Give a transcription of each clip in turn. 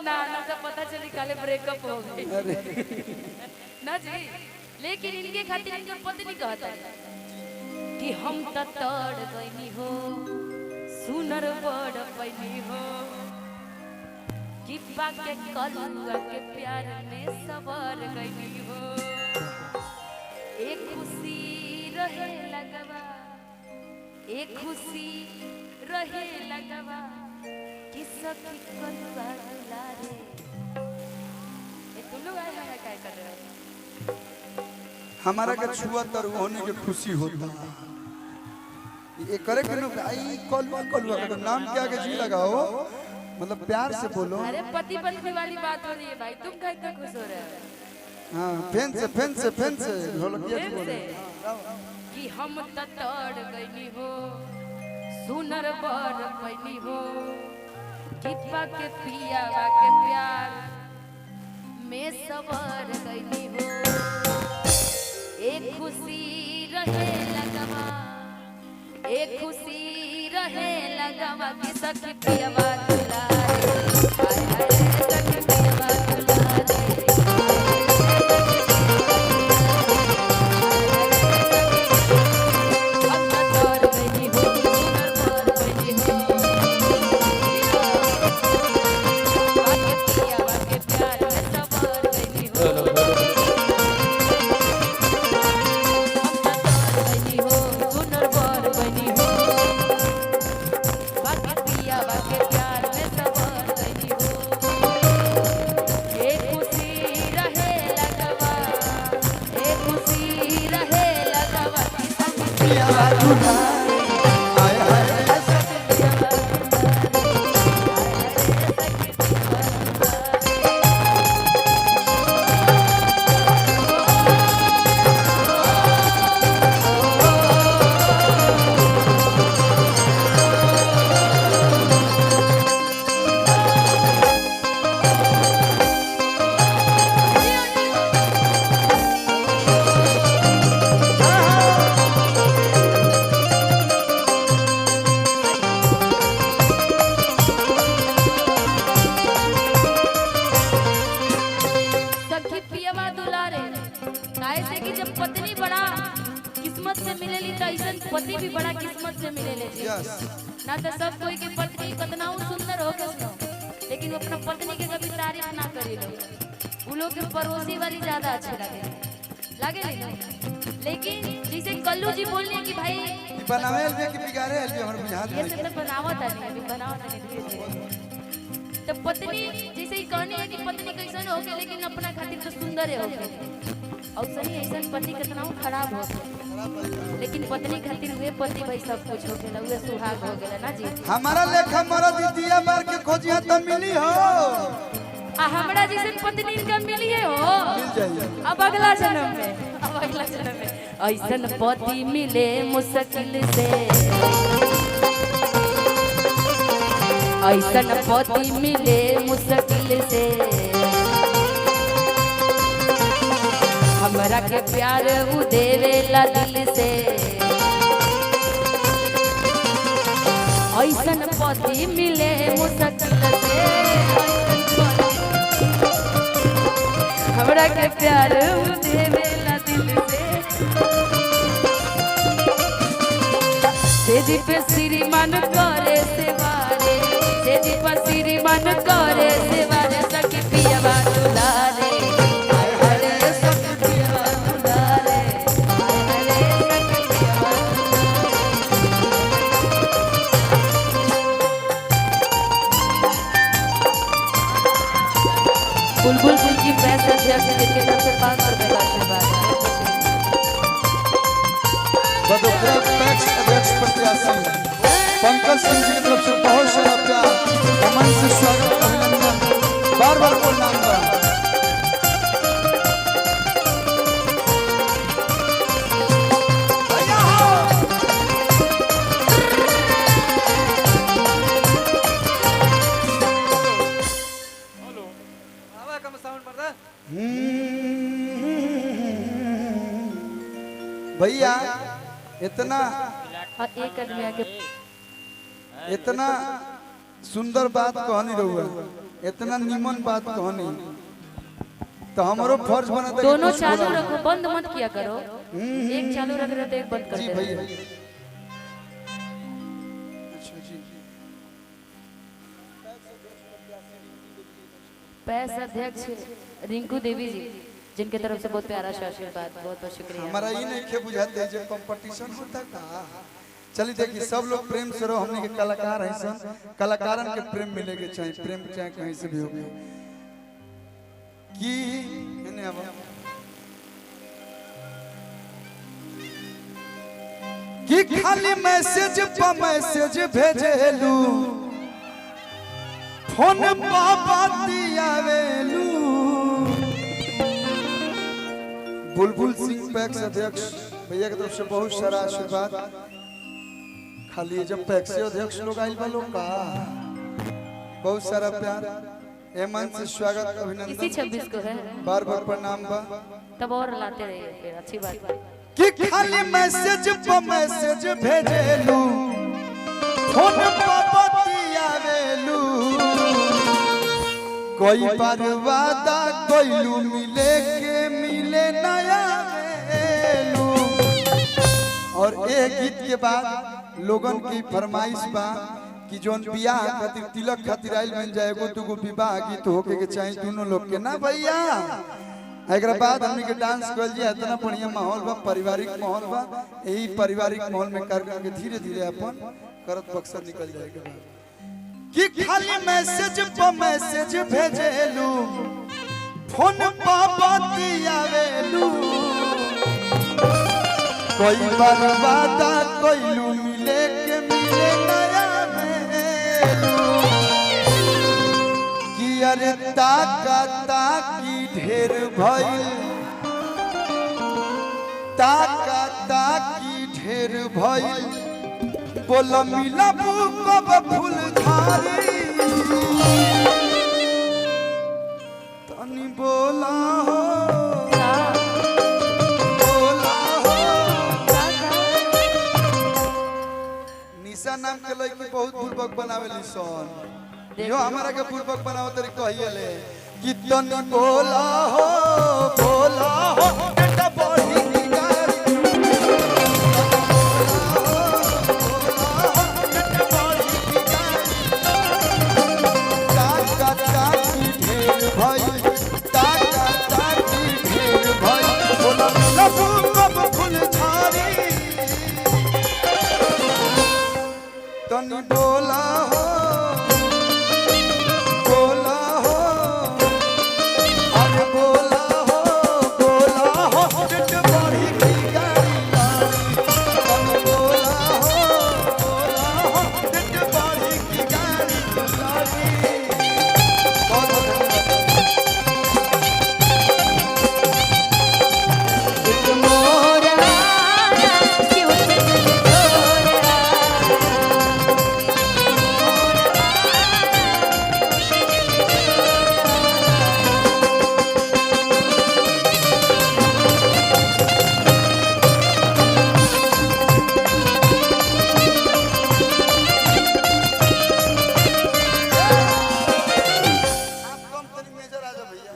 ना ना तो पता चली काले ब्रेकअप हो गई ना जी। लेकिन इनके खातिर इनके पत्नी कहता है कि हम त तड़ गईनी हो, सुनर बड़ पैनी हो, कि पाके कलुआ के प्यार में सवर गईनी हो। एक खुशी रहे लगवा, एक खुशी रहे लगवा कि सखी कलुआ दुलारे। ये तुम लोग आए हैं क्या कर रहे हो? हमारा के छुआ तर होने के खुशी होता। ये करे के नु आई कलुआ कलुआ का नाम क्या के जी लगाओ, मतलब प्यार से बोलो। अरे पति पत्नी वाली बात हो रही है भाई, तुम काहे इतना खुश हो रहे हो? हाँ फैन से फैन से फैन से ढोलकिया जी बोलो कि हम त तड़ गईनी हो, सुनर बर पैनी हो, कृपा के पियावा के प्यार में सवर गईनी हो। एक खुशी रहे लगवा, एक खुशी रहे लगवा कि सखी पियावा दुलारे, हाय हाय सखी पियावा दुलारे। हम त तड़ गईनी हो, सुनर बर पैनी हो, बाके पियावा के प्यार में सवर गईनी हो। हम त तड़ गईनी हो, सुनर बर पैनी हो, बाके पियावा के प्यार में सवर गईनी हो। एक खुशी रहे लगवा, एक खुशी रहे लगवा कि सखी पियावा दुलारे, हाय हाय सखी पियावा दुलारे, हाय हाय सखी पियावा दुलारे। सखी पियवा दुलारे, काहे से कि जब पत्नी बड़ा किस्मत से मिलेली तो ऐसन पति भी बड़ा किस्मत से मिलेले जी। यस ना तो सब कोई के पत्नी कितना सुंदर हो के सुनो, लेकिन वो अपना पत्नी के कभी तारीफ ना करी लो। उ लोग के पड़ोसी वाली ज्यादा अच्छे लगे लागे ली ना। लेकिन जैसे कल्लू जी बोलने कि भाई बनावे अलबे कि बिगाड़े अलबे हमर बुझात ये नहीं। सब तो बनावत नहीं, अभी बनावत नहीं धीरे धीरे। तो पत्नी जैसे ही कहनी है कि पत्नी कैसन होके, लेकिन अपना खातिर तो सुंदर है होके, और सही ऐसा पति कितना खराब होके, लेकिन पत्नी खातिर हुए पति भाई सब कुछ हो गेला, हुए सुहाग हो गेला ना जी। हमारा लेखा मरद दिया मार के खोजिया त मिली हो, आ हमरा जैसन पत्नी इनका मिली है हो, मिल जाइए अब अगला जन्म में, अब अगला जन्म में ऐसन पति मिले मुश्किल से, ऐसन पति मिले मुश्किल से, हमरा के प्यार उ देवेला दिल से, ऐसन पति मिले मुश्किल से, ऐसन पति हमरा के प्यार उ देवेला दिल से। सेजी पे श्रीमान करे सेवारे, सेजी पे श्रीमान करे सेवारे, सखी पियवा दुलारे, हाय हाय रे सखी पियवा दुलारे, हाय हाय रे सखी पियवा दुलारे। बुलबुल सिंह जी प्रेस अध्यक्ष जिनके तरफ से 500 रुपए का आशीर्वाद। बदोखरा पैक्स अध्यक्ष प्रत्याशी पंकज सिंह जी की तरफ से बहुत सारा प्यार, मन से स्वागत अभिनंदन, बार बार प्रणाम बा। भैया इतना हाँ, एक आदमी आके इतना सुंदर बात कहनी रहुआ इतना निमन बात कहनी तो हमारो फर्ज बना था। दोनों चालू रखो, बंद मत किया करो। एक चालू रख रहे तो एक बंद कर जी दे। भैया अच्छा जी। पैस अध्यक्ष रिंकू देवी जी, जिनके तरफ से बहुत प्यारा सा आशीर्वाद, बहुत बहुत शुक्रिया। हमारा ये नहीं खे बुझाते जो कंपटीशन होता का। चलिए देखिए सब लोग प्रेम से रहो, हमने के कलाकार हैं सन, कलाकारन के प्रेम मिलेगे चाहे प्रेम चाहे कहीं से भी हो गया कि इन्हें अब कि खाली मैसेज पर मैसेज भेजेलू, फोन पर बतियावेलू। बुलबुल सिंह पैक्स अध्यक्ष भैया की तरफ से बहुत सारा आशीर्वाद। खाली जब पैक्स अध्यक्ष लोग आइल बा लोग का बहुत सारा प्यार एमन से स्वागत अभिनंदन। इसी 26 को है, बार बार प्रणाम बा, तब और लाते रहिए फिर, अच्छी बात। कि खाली मैसेज पर मैसेज भेजेलू, फोन पर बतियावेलू, कोई बार वादा कोइलू मिले के मिले नया वेलू। और एक गीत के बाद लोगन की फरमाइश बा कि जोन बियाह खातिर तिलक खातिर आइल बन जाए एगो दूगो विवाह गीत होके के चाही दोनों लोग के ना भैया। एकरा बाद हमनी के डांस कइल जाए। इतना बढ़िया माहौल बा, पारिवारिक माहौल बा, यही पारिवारिक माहौल में कार्यक्रम के धीरे धीरे अपन करत बक्सर निकल जाएगा। कि खाली मैसेज पर मैसेज भेजेलू, फोन पर बतियावेलू, कोई बार वादा कोइलू मिले के मिले नया मेलू। कि अरे ताका ताकी ढेर भइल, ताका ताकी ढेर भइल, बोल मिलबू कब फूल झारी, तनी बोला हो बोला हो। निशा नाम के लड़की बहुत बुर्बक बनावेली सन, यो हमारा के बुर्बक बनाओ तरी कहिएले कि तनी बोला हो बेटा बढ़ी की गारी, बेटा बढ़ी की गारी, ताका ताकी ढेर भइल, ताका ताकी ढेर भइल, बोला मिलबू कब फूल झारी, तनी बोला हो बोला हो, अरे बोला हो पेट बढ़ी की गाड़ी गाड़ी, तनी बोला हो पेट बढ़ी की गाड़ी गाड़ी। बहुत बहुत धन्यवाद। आप कम तनी मेजर आ जा भैया,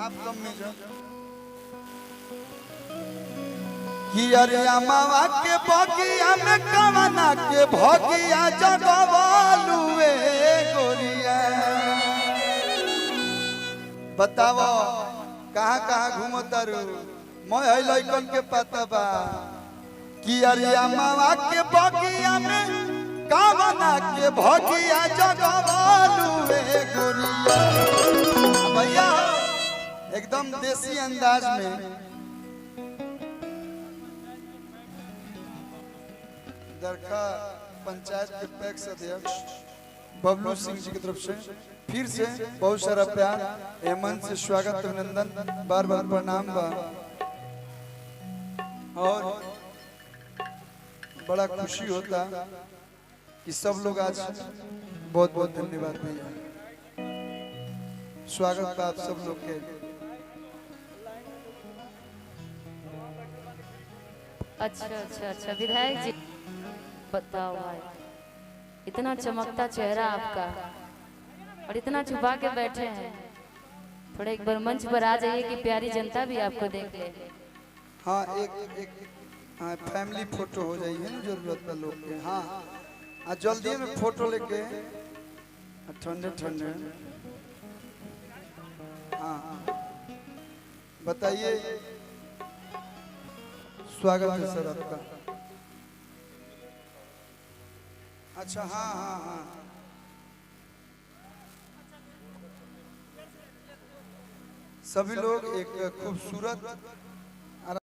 आप कम मेजर। कि अरे अमावा के बगिया में कवना के भगिया जगवालुए गोरिया, बताओ कहाँ कहाँ घूमतारू, मैं है लइकन के पता बा। कि अरे अमावा के बगिया में कवना के भगिया जगवालुए गोरिया। भैया एकदम देसी अंदाज में दरखा पंचायत के पैक्स अध्यक्ष बबलू सिंह जी की तरफ से फिर से बहुत सारा प्यार हेमंत से स्वागत अभिनंदन, बार बार प्रणाम बा। और बड़ा खुशी होता कि सब लोग आज, बहुत बहुत धन्यवाद भैया, स्वागत बा आप सब लोग के। अच्छा अच्छा अच्छा विधायक जी, बताओ भाई, इतना चमकता चेहरा आपका, और इतना छुपा के बैठे हैं। थोड़ा एक बार मंच पर आ जाइए कि प्यारी जनता भी आपको देख ले। हाँ, एक एक हाँ फैमिली फोटो हो जाइए ना जरूरत पर लोग के। हाँ, आ जल्दी में फोटो लेके ठंडे ठंडे। हाँ बताइए, स्वागत है सर आपका। अच्छा, हाँ हाँ हाँ, सभी लोग एक खूबसूरत